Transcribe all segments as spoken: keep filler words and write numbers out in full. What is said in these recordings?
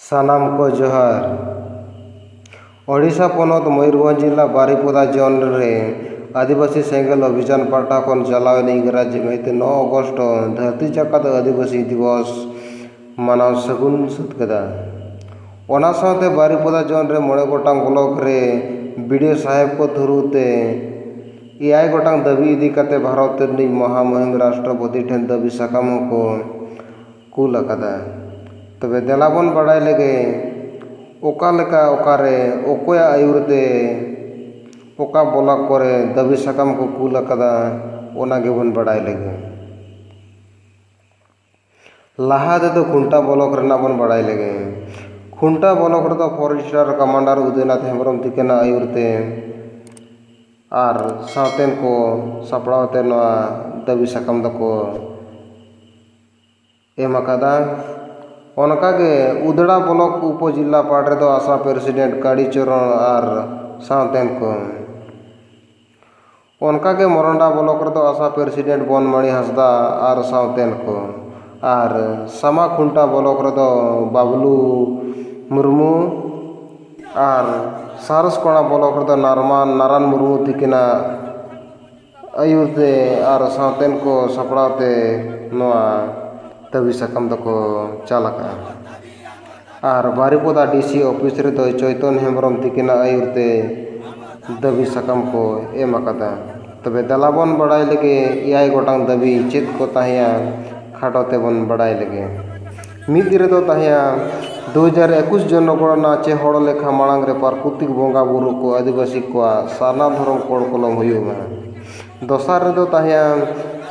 ᱥᱟᱱᱟᱢ ᱠᱚ ᱡᱚᱦᱟᱨ᱾ ᱳᱰᱤᱥᱟ ᱯᱚᱱᱚᱛ ᱢᱚᱭᱩᱨᱵᱷᱚᱸᱡᱽ ᱡᱤᱞᱟ ᱵᱟᱨᱤᱯᱚᱫᱟ ᱡᱚᱱ ᱨᱮ ᱟᱹᱫᱤᱵᱟᱹᱥᱤ ᱥᱮᱸᱜᱮᱞ ᱚᱵᱷᱤᱡᱟᱱ ᱯᱟᱦᱴᱟ ᱠᱷᱚᱱ ᱪᱟᱞᱟᱣᱮᱱ ᱤᱝᱨᱟᱡᱤ ᱢᱟᱹᱦᱤᱛ ᱱᱚ ᱚᱜᱚᱥᱴ ᱫᱷᱟᱹᱨᱛᱤ ᱡᱟᱠᱟᱛ ᱟᱹᱫᱤᱵᱟᱹᱥᱤ ᱫᱤᱵᱚᱥ ᱢᱟᱱᱟᱣ ᱥᱟᱹᱜᱩᱱ ᱥᱟᱹᱛ ᱠᱮᱫᱟ᱾ ᱚᱱᱟ ᱥᱟᱶᱛᱮ ᱵᱟᱨᱤᱯᱚᱫᱟ ᱡᱚᱱ ᱨᱮ ᱢᱚᱬᱮ ᱜᱚᱴᱟᱝ ᱵᱞᱚᱠ ᱨᱮ ᱵᱤ ᱰᱤ ᱳ ᱥᱟᱦᱮᱵᱽ ᱠᱚ ᱛᱷᱨᱩ ᱛᱮ ᱮᱭᱟᱭ ᱜᱚᱴᱟᱝ ᱫᱟᱹᱵᱤ ᱤᱫᱤ ᱠᱟᱛᱮ ᱵᱷᱟᱨᱚᱛ ᱨᱤᱱᱤᱡ ᱢᱚᱦᱟᱢᱩᱦᱤᱢ ᱨᱟᱥᱴᱨᱚᱯᱚᱛᱤ ᱴᱷᱮᱱ ᱫᱟᱹᱵᱤ ᱥᱟᱠᱟᱢ ᱦᱚᱸᱠᱚ ᱠᱩᱞ ᱟᱠᱟᱫᱟ᱾ ᱛᱚᱵᱮ ᱫᱮᱞᱟ ᱵᱚᱱ ᱵᱟᱲᱟᱭ ᱞᱮᱜᱮ, ᱚᱠᱟ ᱞᱮᱠᱟ, ᱚᱠᱟᱨᱮ, ᱚᱠᱚᱭᱟᱜ ᱟᱹᱭᱩᱨ ᱛᱮ, ᱚᱠᱟ ᱵᱞᱚᱠ ᱠᱚᱨᱮ ᱫᱟᱹᱵᱤ ᱥᱟᱠᱟᱢ ᱠᱚ ᱠᱩᱞ ᱟᱠᱟᱫᱟ, ᱚᱱᱟ ᱜᱮᱵᱚᱱ ᱵᱟᱲᱟᱭ ᱞᱮᱜᱮ᱾ ᱞᱟᱦᱟ ᱛᱮᱫᱚ ᱠᱷᱩᱱᱴᱟ ᱵᱞᱚᱠ ᱨᱮᱱᱟᱜ ᱵᱚᱱ ᱵᱟᱲᱟᱭ ᱞᱮᱜᱮ᱾ ᱠᱷᱩᱱᱴᱟ ᱵᱞᱚᱠ ᱨᱮᱫᱚ four star commander Udaynath Hembrom ᱛᱤᱠᱤᱱᱟᱜ ᱟᱹᱭᱩᱨ ᱛᱮ ᱟᱨ ᱥᱟᱶᱛᱮᱱ ᱠᱚ ᱥᱟᱯᱲᱟᱣ ᱛᱮ ᱱᱚᱣᱟ ᱫᱟᱹᱵᱤ ᱥᱟᱠᱟᱢ ᱫᱚᱠᱚ ᱮᱢ ᱟᱠᱟᱫᱟ᱾ ᱚᱱᱠᱟᱜᱮ ᱩᱫᱽᱲᱟ ᱵᱞᱚᱠ ᱩᱯᱚᱡᱮᱞᱟ ᱯᱟᱲ ᱨᱮᱫᱚ ᱟᱥᱟ ᱯᱨᱮᱥᱤᱰᱮᱱᱴ ᱠᱟᱲᱤ ᱪᱚᱨᱚᱱ ᱟᱨ ᱥᱟᱶᱛᱮᱱ ᱠᱚ᱾ ᱚᱱᱠᱟᱜᱮ ᱢᱚᱨᱚᱱᱰᱟ ᱵᱞᱚᱠ ᱨᱮᱫᱚ ᱟᱥᱟ ᱯᱨᱮᱥᱤᱰᱮᱱᱴ ᱵᱚᱱᱢᱟᱬᱤ ᱦᱟᱸᱥᱫᱟ ᱟᱨ ᱥᱟᱶᱛᱮᱱ ᱠᱚ᱾ ᱟᱨ ᱥᱟᱢᱟ ᱠᱷᱩᱱᱴᱟ ᱵᱞᱚᱠ ᱨᱮᱫᱚ ᱵᱟᱵᱞᱩ ᱢᱩᱨᱢᱩ ᱟᱨ ᱥᱟᱨᱚᱥᱠᱚᱬᱟ ᱵᱞᱚᱠ ᱨᱮᱫᱚ ᱱᱟᱨᱢᱟᱱ ᱱᱟᱨᱟᱱ ᱢᱩᱨᱢᱩ ᱛᱤᱠᱤᱱᱟᱜ ᱟᱹᱭᱩᱨ ᱛᱮ ᱟᱨ ᱥᱟᱶᱛᱮᱱ ᱠᱚ ᱥᱟᱯᱲᱟᱣ ᱛᱮ ᱱᱚᱣᱟ ᱫᱟᱹᱵᱤ ᱥᱟᱠᱟᱢ ᱫᱚᱠᱚ ᱪᱟᱞ ᱟᱠᱟᱫᱼᱟ᱾ ᱟᱨ ᱵᱟᱨᱤᱯᱚᱫᱟ ᱰᱤ ᱥᱤ ᱚᱯᱷᱤᱥ ᱨᱮᱫᱚ ᱪᱳᱭᱛᱚᱱ ᱦᱮᱢᱵᱨᱚᱢ ᱛᱤᱠᱤᱱᱟᱜ ᱟᱹᱭᱩᱨ ᱛᱮ ᱫᱟᱹᱵᱤ ᱥᱟᱠᱟᱢ ᱠᱚ ᱮᱢ ᱟᱠᱟᱫᱟ᱾ ᱛᱚᱵᱮ ᱫᱮᱞᱟ ᱵᱚᱱ ᱵᱟᱲᱟᱭ ᱞᱮᱜᱮ ᱮᱭᱟᱭ ᱜᱚᱴᱟᱝ ᱫᱟᱹᱵᱤ ᱪᱮᱫ ᱠᱚ ᱛᱟᱦᱮᱸᱭᱟ, ᱠᱷᱟᱴᱚ ᱛᱮᱵᱚᱱ ᱵᱟᱲᱟᱭ ᱞᱮᱜᱮ᱾ ᱢᱤᱫ ᱨᱮᱫᱚ ᱛᱟᱦᱮᱸᱭᱟ ᱫᱩ ᱦᱟᱡᱟᱨ ᱮᱠᱩᱥ ᱡᱚᱱᱚᱜᱚᱬᱚᱱᱟ ᱪᱮ ᱦᱚᱲ ᱞᱮᱠᱷᱟ ᱢᱟᱲᱟᱝ ᱨᱮ ᱯᱨᱟᱠᱨᱤᱛᱤᱠ ᱵᱚᱸᱜᱟ ᱵᱩᱨᱩ ᱠᱚ ᱟᱹᱫᱤᱵᱟᱹᱥᱤ ᱠᱚᱣᱟᱜ ᱥᱟᱨᱱᱟ ᱫᱷᱚᱨᱚᱢ ᱠᱚᱲ ᱠᱚᱞᱚᱢ ᱦᱩᱭᱩᱜ ᱢᱟ᱾ ᱫᱚᱥᱟᱨ ᱨᱮᱫᱚ ᱛᱟᱦᱮᱸᱭᱟ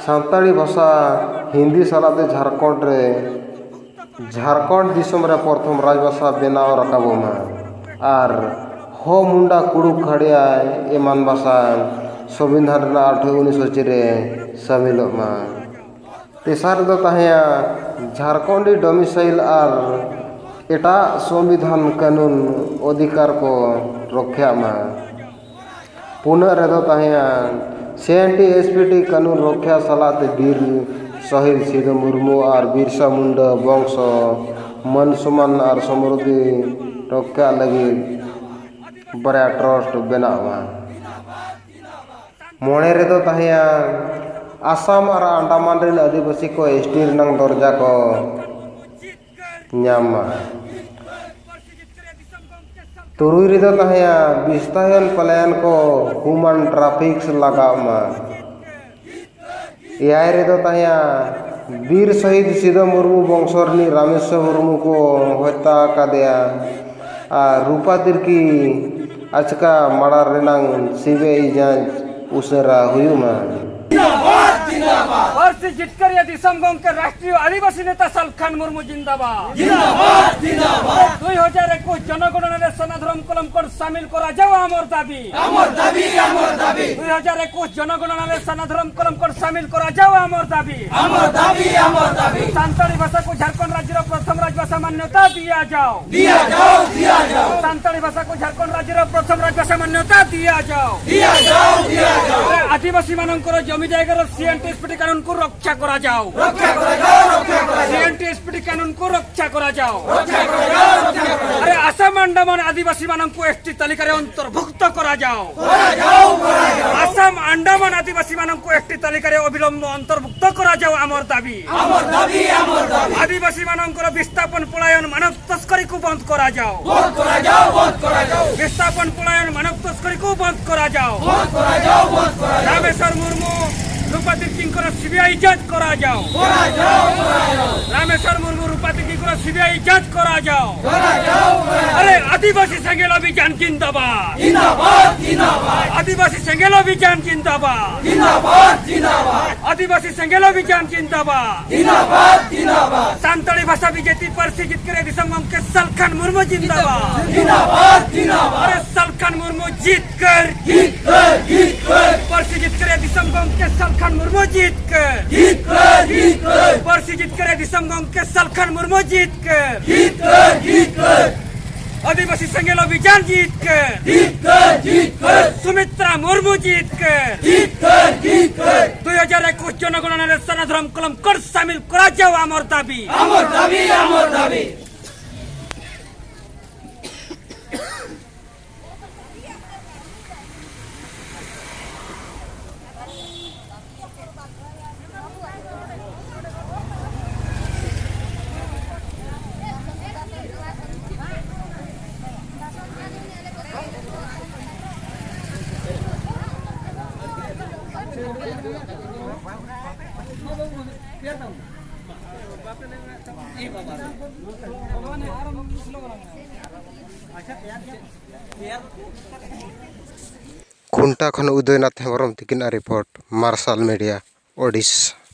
ᱥᱟᱱᱛᱟᱲᱤ ᱵᱷᱟᱥᱟ ᱦᱤᱱᱫᱤ ᱥᱟᱞᱟᱜ ᱛᱮ ᱡᱷᱟᱲᱠᱷᱚᱸᱰ ᱨᱮ, ᱡᱷᱟᱲᱠᱷᱚᱸᱰ ᱫᱤᱥᱚᱢ ᱨᱮ ᱯᱨᱚᱛᱷᱚᱢ ᱨᱟᱡᱽ ᱵᱷᱟᱥᱟ ᱵᱮᱱᱟᱣ ᱨᱟᱠᱟᱵᱚᱜ ᱢᱟ᱾ ᱟᱨ ᱦᱳ, ᱢᱩᱱᱰᱟ, ᱠᱩᱲᱩᱠ, ᱠᱷᱟᱲᱤᱭᱟ ᱮᱢᱟᱱ ᱵᱷᱟᱥᱟ ᱥᱚᱝᱵᱤᱫᱷᱟᱱ ᱨᱮᱱᱟᱜ ᱟᱴᱷᱨᱚ ᱩᱱᱤᱥ ᱥᱚᱪᱤ ᱨᱮ ᱥᱟᱹᱢᱤᱞᱚᱜ ᱢᱟ᱾ ᱛᱮᱥᱟᱨ ᱨᱮᱫᱚ ᱛᱟᱦᱮᱸᱭᱟ ᱡᱷᱟᱲᱠᱷᱚᱸᱰᱤ ᱰᱚᱢᱤᱥᱟᱭᱤᱞ ᱟᱨ ᱮᱴᱟᱜ ᱥᱚᱝᱵᱤᱫᱷᱟᱱ ᱠᱟᱹᱱᱩᱱ ᱚᱫᱷᱤᱠᱟᱨ ᱠᱚ ᱨᱚᱠᱷᱭᱟᱜ ᱢᱟ᱾ ᱯᱩᱱᱟᱹᱜ ᱨᱮᱫᱚ ᱛᱟᱦᱮᱸᱭᱟ ᱥᱤ N T S P T ᱠᱟᱹᱱᱩᱱ ᱨᱚᱠᱷᱭᱟ ᱥᱟᱞᱟᱜ ᱛᱮ ᱵᱤᱨ ᱥᱚᱦᱤᱫ ᱥᱤᱫᱩ ᱢᱩᱨᱢᱩ ᱟᱨ ᱵᱤᱨᱥᱟ ᱢᱩᱱᱰᱟ ᱵᱚᱝᱥᱚ ᱢᱟᱹᱱ ᱥᱚᱢᱢᱟᱱ ᱟᱨ ᱥᱚᱢᱨᱩᱫᱷᱤ ᱨᱚᱠᱠᱷᱟ ᱞᱟᱹᱜᱤᱫ ᱵᱟᱨᱭᱟ ᱴᱨᱟᱥᱴ ᱵᱮᱱᱟᱜ ᱢᱟ᱾ ᱢᱚᱬᱮ ᱨᱮᱫᱚ ᱛᱟᱦᱮᱸᱭᱟ ᱟᱥᱟᱢ ᱟᱨ ᱟᱱᱰᱟᱢᱟᱱ ᱨᱮᱱ ᱟᱹᱫᱤᱵᱟᱹᱥᱤ ᱠᱚ ᱮᱥ ᱴᱤ ᱨᱮᱱᱟᱝ ᱫᱚᱨᱡᱟ ᱠᱚ ᱧᱟᱢ ᱢᱟ᱾ ᱛᱩᱨᱩᱭ ᱨᱮᱫᱚ ᱛᱟᱦᱮᱸᱭᱟ ᱵᱤᱥᱛᱟᱭᱚᱱ ᱯᱞᱟᱭᱚᱱ ᱠᱚ ᱦᱩᱢᱟᱱ ᱴᱨᱟᱯᱷᱤᱠ ᱞᱟᱜᱟᱣ ᱢᱟ᱾ ᱮᱭᱟᱭ ᱨᱮᱫᱚ ᱛᱟᱦᱮᱸᱭᱟ ᱵᱤᱨ ᱥᱚᱦᱤᱫ ᱥᱤᱫᱚ ᱢᱩᱨᱢᱩ ᱵᱚᱝᱥᱚ ᱨᱤᱱᱤᱡ ᱨᱟᱢᱮᱥᱣᱚᱨ ᱢᱩᱨᱢᱩ ᱠᱚ ᱦᱚᱛᱛᱟ ᱟᱠᱟᱫᱮᱭᱟ᱾ ᱟᱨ ᱨᱩᱯᱟ ᱛᱤᱨᱠᱤ ᱟᱪᱠᱟ ᱢᱟᱲᱟᱝ ᱨᱮᱱᱟᱝ ᱥᱤ ᱵᱤ ᱟᱭ ᱡᱟᱸᱪ ᱩᱥᱟᱹᱨᱟ ᱦᱩᱭᱩᱜ ᱢᱟ᱾ ᱯᱟᱹᱨᱥᱤ ᱡᱤᱛᱠᱟᱹᱨᱤᱭᱟᱹ ᱫᱤᱥᱚᱢ ᱜᱚᱢᱠᱮ ᱨᱟᱥᱴᱨᱤᱭᱚ ᱟᱹᱫᱤᱵᱟᱹᱥᱤ ᱱᱮᱛᱟ ᱥᱟᱞᱠᱷᱟᱱ ᱢᱩᱨᱢᱩ ᱡᱤᱱᱫᱟᱵᱟᱫ᱾ ᱫᱩᱭ ᱦᱟᱡᱟᱨ ᱮᱠᱩᱥ ᱡᱚᱱᱚᱜᱚᱬᱚᱱᱟ ᱨᱮ ᱥᱟᱨᱱᱟ ᱫᱷᱚᱨᱚᱢ ᱠᱚᱞᱚᱢ ᱠᱳᱰ ᱥᱟᱢᱤᱞ ᱠᱚᱨᱟ ᱡᱟᱣ ᱟᱢᱚᱨ ᱫᱟᱵᱤ। ᱟᱢᱚᱨ ᱫᱟᱵᱤ, ᱟᱢᱚᱨ ᱫᱟᱵᱤ। ᱫᱩᱭ ᱦᱟᱡᱟᱨ ᱮᱠᱩᱥ ᱡᱚᱱᱚᱜᱚᱬᱚᱱᱟ ᱨᱮ ᱥᱟᱨᱱᱟ ᱫᱷᱚᱨᱚᱢ ᱠᱚᱞᱚᱢ ᱠᱳᱰ ᱥᱟᱢᱤᱞ ᱠᱚᱨᱟ ᱡᱟᱣ ᱟᱢᱚᱨ ᱫᱟᱵᱤ। ᱟᱢᱚᱨ ᱫᱟᱵᱤ, ᱟᱢᱚᱨ ᱫᱟᱵᱤ। ᱥᱟᱱᱛᱟᱲᱤ ᱵᱷᱟᱥᱟ ᱠᱚ ᱡᱷᱟᱲᱠᱷᱚᱸᱰ ᱨᱟᱡᱽᱡᱚ ᱨᱮ ᱯᱨᱚᱛᱷᱚᱢ ᱨᱟᱡᱽᱵᱷᱟଷᱟ ᱢᱟᱱᱭᱚᱛᱟ ᱫᱤᱭᱟ ᱡᱟᱣ। ଦିଆଯାଉ, ଦିଆଯାଉ। ସାନ୍ତାଳୀ ଭାଷାକୁ ଝାଡ଼ଖଣ୍ଡ ରାଜ୍ୟର ପ୍ରଥମ ରାଜ୍ୟଭାଷା ମାନ୍ୟତା ଦିଆଯାଉ। ଦିଆଯାଉ, ଦିଆଯାଉ। ଆଦିବାସୀମାନଙ୍କର ଜମି ଜାଗାର C N T S P T କାନୁନକୁ ରକ୍ଷା କରାଯାଉ। ରକ୍ଷା କରାଯାଉ, ରକ୍ଷା କରାଯାଉ। C N T S P T କାନୁନକୁ ରକ୍ଷା କରାଯାଉ। ରକ୍ଷା କରାଯାଉ, ରକ୍ଷା କରାଯାଉ। ଆରେ ଆସାମ ଆଣ୍ଡାମାନ ଆଦିବାସୀମାନଙ୍କୁ ଏସ୍ ଟି ତାଲିକାରେ ଅନ୍ତର୍ଭୁକ୍ତ କରାଯାଉ। କରାଯାଉ, କରାଯାଉ। ଆସାମ ଆଣ୍ଡାମାନ ଆଦିବାସୀମାନଙ୍କୁ ଏସ୍ ଟି ତାଲିକାରେ ଅବିଳମ୍ବ ଅନ୍ତର୍ଭୁକ୍ତ କରାଯାଉ, ଆମର ଦାବି। ଆମର ଦାବି, ଆମର ଦାବି। ଆଦିବାସୀମାନଙ୍କର ବିସ୍ଥାପନ ପଳାୟନ ମାନବ ତସ୍କରୀକୁ ବନ୍ଦ କରାଯାଉ। ବନ୍ଦ କରାଯାଉ, ବନ୍ଦ କରାଯାଉ। ବିସ୍ଥାପନ ପଳାୟନ ମାନବ ତସ୍କରୀକୁ ବନ୍ଦ କରାଯାଉ। ବନ୍ଦ କରାଯାଉ, ବନ୍ଦ କରାଯାଉ। ରାମେଶ୍ୱର ମୁର୍ମୁ ରୂପା ତିର୍କୀଙ୍କର ସି ବି ଆଇ ଯାଞ୍ଚ କରାଯାଉ। କରାଯାଉ, କରାଯାଉ। ରାମେଶ୍ୱର ମୁର୍ମୁ ରୂପା ତିର୍କୀଙ୍କର ସି ବି ଆଇ ଯାଞ୍ଚ କରାଯାଉ। କରାଯାଉ, କରାଯାଉ। ଆରେ ଆଦିବାସୀ ସେଙ୍ଗେଲ ଅଭିଯାନ ଜିନ୍ଦାବାଦ। ଜିନ୍ଦାବାଦ, ଜିନ୍ଦାବାଦ। ଆଦିବାସୀ ସେଙ୍ଗେଲ ଅଭିଯାନ ଜିନ୍ଦାବାଦ। ଜିନ୍ଦାବାଦ, ଜିନ୍ଦାବାଦ। ଆଦିବାସୀ ସେଙ୍ଗେଲ ଅଭିଯାନ ଜିନ୍ଦାବାଦ। ଜିନ୍ଦାବାଦ, ଜିନ୍ଦାବାଦ। ସାନ୍ତାଳୀ ଭାଷା ବିଜେତି ᱯᱟᱹᱨᱥᱤ ᱡᱤᱛᱠᱟᱹᱨᱤᱭᱟᱹ ᱫᱤᱥᱚᱢ ᱜᱚᱢᱠᱮ ᱥᱟᱞᱠᱷᱟᱱ ᱢᱩᱨᱢᱩ ᱡᱤᱱᱫᱟᱵᱟᱫ। ᱡᱤᱱᱫᱟᱵᱟᱫ, ᱡᱤᱱᱫᱟᱵᱟᱫ। ᱟᱨᱮ ᱥᱟᱞᱠᱷᱟᱱ ᱢᱩᱨᱢᱩ ᱡᱤᱛᱠᱟᱹᱨ। ᱡᱤᱛᱠᱟᱹᱨ, ᱡᱤᱛᱠᱟᱹᱨ᱾ ᱯᱟᱹᱨᱥᱤ ᱡᱤᱛᱠᱟᱹᱨᱤᱭᱟᱹ ᱫᱤᱥᱚᱢ ᱜᱚᱢᱠᱮ ᱥᱟᱞᱠᱷᱟᱱ ᱢᱩᱨᱢᱩ ᱡᱤᱛᱠᱟᱹᱨ। ᱡᱤᱛᱠᱟᱹᱨ, ᱡᱤᱛᱠᱟᱹᱨ᱾ ᱯᱟᱹᱨᱥᱤ ᱡᱤᱛᱠᱟᱹᱨᱤᱭᱟᱹ ᱫᱤᱥᱚᱢ ᱜᱚᱢᱠᱮ ᱥᱟᱞᱠᱷᱟᱱ ᱢᱩᱨᱢᱩ ᱡᱤᱛᱠᱟᱹᱨ। ᱡᱤᱛᱠᱟᱹᱨ, ᱡᱤᱛᱠᱟᱹᱨ᱾ ᱟᱹᱫᱤᱵᱟᱹᱥᱤ ᱥᱮᱸᱜᱮᱞ ᱚᱵᱷᱤᱡᱟᱱ ᱡᱤᱛᱠᱟᱹᱨ᱾ ᱡᱤᱛᱠᱟᱹᱨ, ᱡᱤᱛᱠᱟᱹᱨ᱾ ᱥᱩᱢᱤᱛᱨᱟ ᱢᱩᱨᱢᱩ ᱡᱤᱛᱠᱟᱹᱨ᱾ ᱡᱤᱛᱠᱟᱹᱨ, ᱡᱤᱛᱠᱟᱹᱨ᱾ দুই হাজার একুশ জনগণনার সানা ধর্ম কলম কর সামিল করা যাও আমার দাবি। আমার দাবি, আমার দাবি। ᱠᱷᱩᱱᱴᱟ ᱠᱷᱚᱱ ᱩᱫᱚᱭᱱᱟᱛᱷ ᱦᱮᱢᱵᱨᱚᱢ ᱛᱤᱠᱤᱱᱟᱜ ᱨᱤᱯᱳᱨᱴ, ᱢᱟᱨᱥᱟᱞ ᱢᱤᱰᱤᱭᱟ, ᱳᱰᱤᱥᱟ᱾